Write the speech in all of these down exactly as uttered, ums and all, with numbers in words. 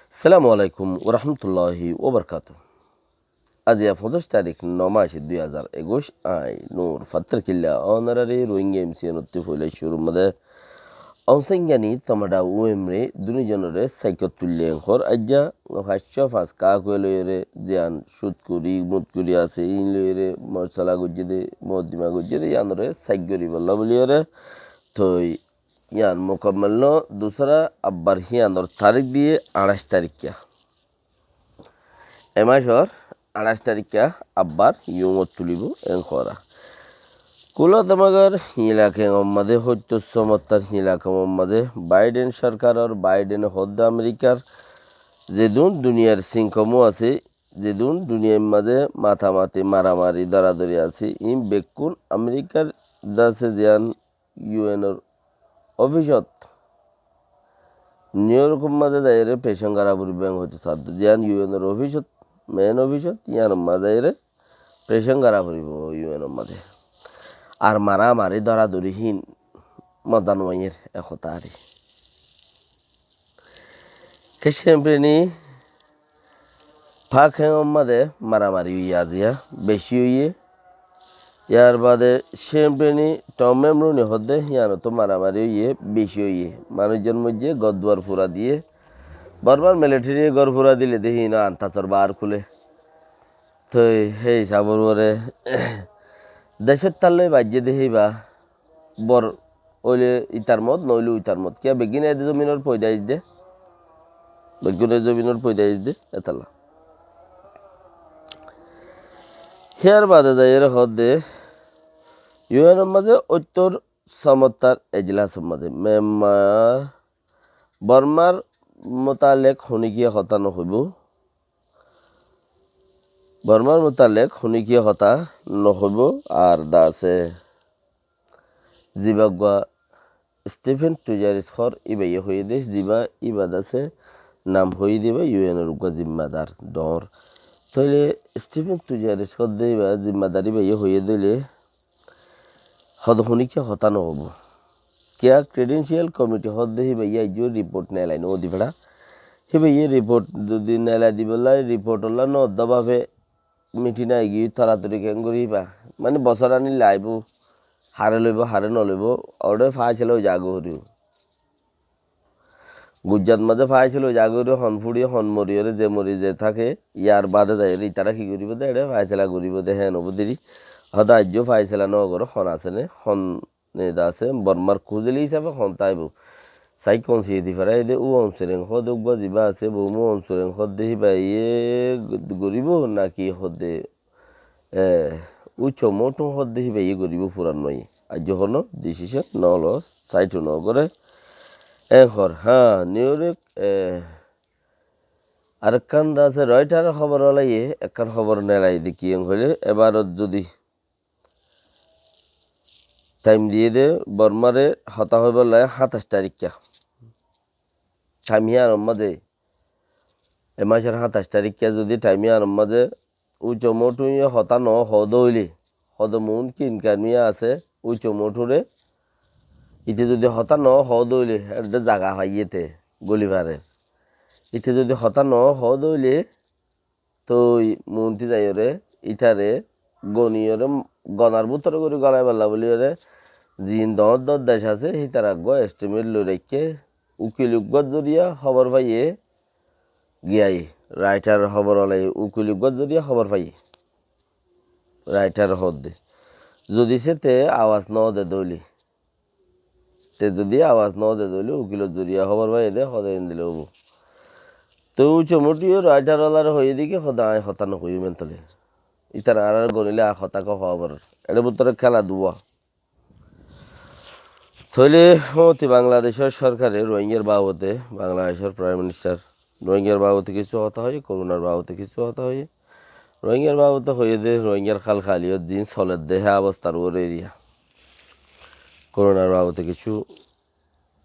Assalamu alaikum warahmatulláhi wabarakátuhu. Aijja foñsíc tarík, no mac, dui házar ekuic, añí Nur Fattar Killa, ónorari Rohingya M C N ottú foila cúrur mazé Aung San Suu Kyi, Tamada Wimri, duni zonoré saikot tuillé enkor aijja fañs cót fañs ká kuwa loiyóre, ziyán cútkuri, mutkuri asé, iín loiyóre mosala goijjé dé, moddima goijjé dé, yíanoré saik goríbolla buliyóre, toi yían mukammel no, dusra abbar híyanor tarík diyé añçáic taríkka. E macor añçáic taríkka abbar yungot tulibó enkora. Kula tamagor hílakemor mazé, hóittor somottar hílakemor mazé, Baiden sorkaror, Baidene hoódde Amerikar, zedún duniyar sinkomú asé, zedún duniyair mazé matamati, maramari, doradori asé, iín bekkún Amerikar dase ziyán U N or ofisot New Yorkor mazé zaiyóre pecón gorá foribó, en hoitó sáddo. Ziyán U N or ofisot, main ofisot, yíanor mazé zaiyóre pecón gorá foribó U N or mazé. Ar maramari doradori hín moza no aiyér, e hotá ari. Ke cempeni Pak Hengor mazé maramari óiye aziya, beci óiye. Yar bade cempeni Tom Emruni hoódde, híyanottú maramari óiye, beci óiye. Manúic zon moijjé, gór duar fura diyé. Bormar militariye gór fura dile dé híno antasor baár kúle. Toi hé hísabor uore decót talloi baijjé dé híba bor óile itar mot, noóile uitar mot. Kiyá beggún e zominor foida aisdé. Beggún e zominor foida aisdé, etalla. Híyar bade zaiyóre hoódde, U N or mazé óittor somottar ejlasor mazé membar Bormar mutalek honikiyé hotá nohoibó. Bormar mutalek honikiyé hotá nohoibó. Ar dase ziba uggúa Stephen Dujarric hoór íbayé hoiyé dé, ziba íba dase nam hoiyé dé íba U N or uggúa zimmadar dhoóñr. Tóile Stephen Dujarric hoór dé íba zimmadar íbayé hoiyé dé óile hoódde honikiyé hotá nohoibó. Kiyá Credential Committee hoódde híbayé aijjó report nelai nodi fera. Híbayé report zodi nelai dibolla, report olla nodda bafe meeting aigiyói toratori keéngorí íba. Mani bosór ani laibo, hare loibo, hare noloibo, oré faisala ói zagói foribo. Gujrat mazé faisala ói zagói foribo, hon furi, hon mori, oré ze mori ze táke, yar bade zaiyóre itara ki goríbo dé, eçé faisala goríbo dé, héen óibo deri. Hoódde aijjó faisala nogoró, hon asé né, hon Ne dase Bormar kuzeli hísafe hon táibo. Sai konsiye di fara ede u Aung San hoóde uggúa ziba asé, Boumu Aung San hoóde híbaye goríbo naki hoóde, eh, Ucho Motu hoóde híbaye goríbo furan noye. Aijjó hono decision no lo, saito no gore. En hor, ha, New York, eh, arekkán dase Reuters hóbor olaye, ekkán hóbor nelai de ki en hoile, ebarot zodi Thaim diyé dé Bormáre hotá hoibálla háñtaic taríkka. Thaim híyanor mazé, e mácor háñtaic taríkka zodi thaim híyanor mazé Ucho Motu ye hotá no hoó dé óile, hoóde Mun Khin Khan ye asé Ucho Moture, ite zodi hotá no hoó dé óile, erde zaga faiyé te, goli farer. Ite zodi hotá no hoó dé óile, Toi Mun ti zaiyóre, ítare goniyóre, gonar bútore gorí golaibálla buliyóre, ziín doóñr doóñr dec asé, hítara eggúa estimate loi raikké, ukil uggúar zoriya hóbor faiyé, giyai, Reuters hóbor olai, ukil uggúar zoriya hóbor faiyé. Reuters hoódde. Zodi séte awas no de dóile. Te zodi awas no de dóile ukilor zoriya hóbor faiyé dé, hoóde endilla óibo. Te Ucho Motu ye Reuters oláre hoiyé dé ki, hoóde aññí hotá no hoiyúm entole. Ítara añárar gonile ar hotá ko hóbor. Eçé bútore kéla duwa. Tóile hoóti Bangladecor sorkare Rohingyar babote, Bangladecor Prime Minister, Rohingyar babote kissú hotá hoiyé, koronar babote kissú hotá hoiyé. Rohingyar babote hoiyé dé, Rohingyar hál haliyot ziín soler dé, hé obostar uore eriya. Koronar babote kissú,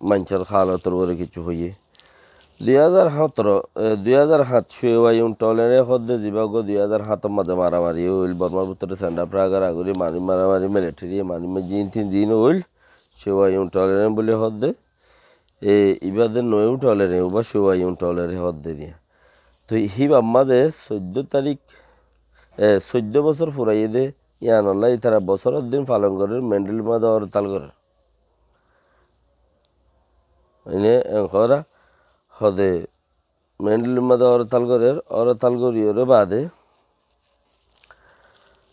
maincór halotor uore kissú hoiyé. Dui házar háñtoro, e, dui házar háñt Shuwa Yun Tolere hoódde zibá uggúa dui házar háñtor mazé maramari óil, Bormar bútore Senda Praga ragori manúic maramari, military manúic ma ziín tin ziín óil, Shuwa Yun Tolere buli hoódde. e, ibá de no uñth óleré, ubá cúai uñth óleré hoódde diya. Toi híbar mazé soiddó tarík, e, soiddó bosór furaiyé dé, yíanolla ítara bosóror din falon gorér, Mendelor mazé hórtal gorér. Ene en hoóra, hoóde Mendelor mazé hórtal gorér, hórtal goríyoré baade,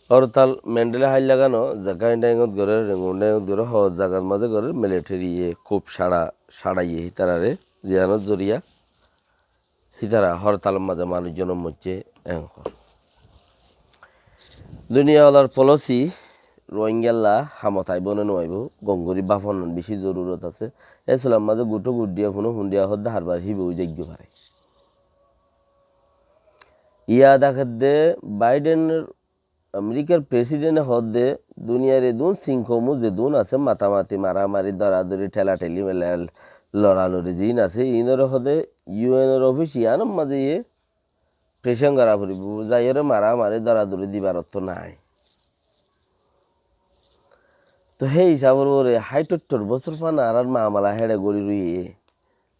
hórtal Mendele háilla gán, Zakain Daingot gorér, Rengun Daingot gorér, hoó zagar mazé gorér, militariye kúb cára, cáraiyé hítararé, ziyánor zoriya hítara hórtalor mazé manúic zonor moijjé en hoór. Duniya olar polisi Rohingyalla hamot aibó né no aibó, gom gorí báfonan bicí zorurot asé. E sular mazé guthó guth diya, funó fun diya hoódde harbar híba ói zaiggó fare. Yad rakédde Biden Amerikar presidente hoódde duniyar edún sin koumu zedún asé matamati, maramari, doradori, thelatheli, mela-, loralori ziín asé, iínoré hoóde U N or ofis yíanor mazé iye pressure gora foribó, zaiyóre maramari, doradori dibar otto nái. Toi hé hísabor uore háit óttor bosór fán añárar mamala héçe gori roiyé,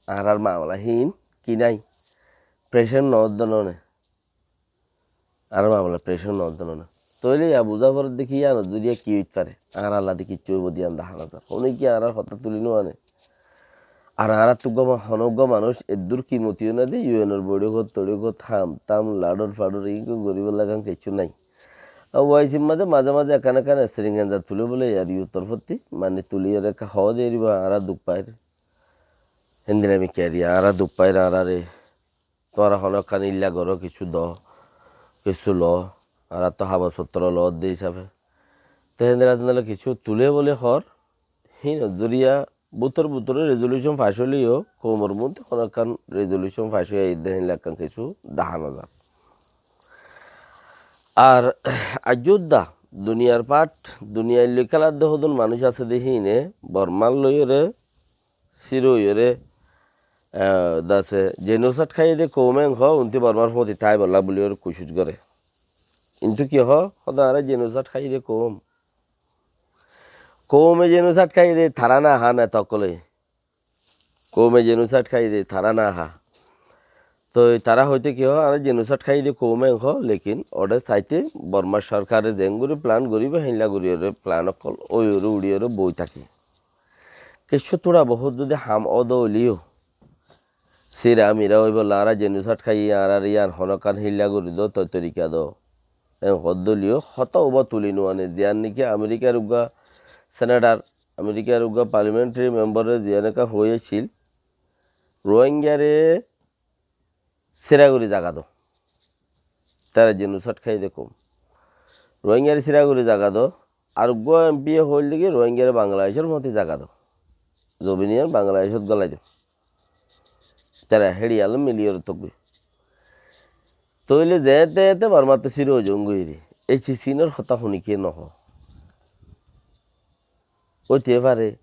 añárar mamala hín ki nái, pressure no ódde no né. Añárar mamala pressure no ódde no né. Tóile yá buzá foredde ki yíanor zoriya ki óit fare? Añárar ladí kiccú óibo de yían dahá no zar. Hone ki añárar hotá tulí no ané? Ar añárattú uggwá ma-, hono uggwá manúic eddúr kimoti ó no de, U N or boiçókot toiçókot ham tam laçor façor iín goríbolla ekkán kiccú nái. Ar O I C r mazé mazé mazé ekkán ekkán extravaganza tulé bóle, yar U N or torfótti, mani tulí yóre ekká hoó de eriba, añára duk fair. Héndilla mikká eriya, añára duk fair, añárare tuáñra honókkan ílla goró, kessú do, kessú lo, añárattú habos fottor loódde hísafe. Te héndilla téndilla kessú tulé bóli hoór, híinor zoriya bútor bútore resolution fac óileyo, koumor muúntu honókkan resolution fac ói aiyédde héndilla ekkán kessú dahá no zar. Ar aijjó udda duniyar part, duniyar loi kéladde hodún manúic asé de híine Bormar loiyóre, Siro óiyore, ah, dase genocide háiye de koum en hoó, unti Bormar fúañti táibolla buliyore kucíc gore. Kintu ki hoó, hoó de añára genocide háiye de koum. Koume genocide háiye de tará no há, neta ókkole. Koume genocide háiye de tará no há. Toi tará hoité ki hoó, añára genocide háiye de koum en hoó, lekin óde saité Bormar sorkare zeéngorí plan goríbo, héinla goríyore plan ókkol óiyore uçíyore boi táke. Kessú túra bohút zodi ham ódo óileyo, sira mira óibolla añára genocide háiye, añárar yían honókkan héinla gorí do, toi torika do. En hoódde óileyo hotá uba tulí no ané, ziyán niki Amerikar uggwá senator, Amerikar uggwá parliamentary member e ziyán ekká hoói accíl, Rohingyare sira gorí zaga do. Tara genocide háiye de koum. Rohingyare sira gorí zaga do. Ar uggwá M P e hoóilde ki Rohingyare Bangladecor fúañti zaga do. Zobin yían Bangladecot gólai do. Tara héçe yían loi miliyore tókgoi. Tóile zeéñtte zeéñtte Bormattú sira ói zaiyum goi eri. Ei cis híinor hotá honikiyé no hoó. Óite fare,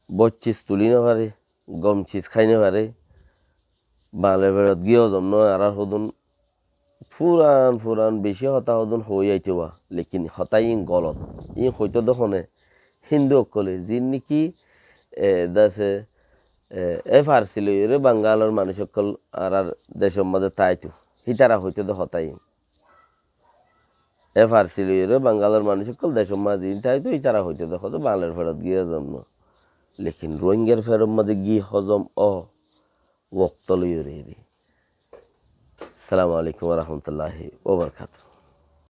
boccis tulí no fare, gom cis hái no fare, bañlor feçot giyé hozom no ói, añárar hodún furan furan beci hotá hodún hoói aitó ba, lekin hotá iín golot. Iín hoitó de hone, Hindu ókkole, ziín niki, e, dase, e, F R C loiyóre Bangalor manúic ókkol añárar decor mazé táito, hítara hoitó de hotá iín. F R C loiyóre Bangalor manúic ókkol decor mazé ziín táito, hítara hoitó de hotá bañlor feçot giyé hozom no. Lekin Rohingyar feçor mazé giyé hozom ó, wokto loiyóre eri. Assalamu alaikum wa rahmatullahi wa barakatuhu.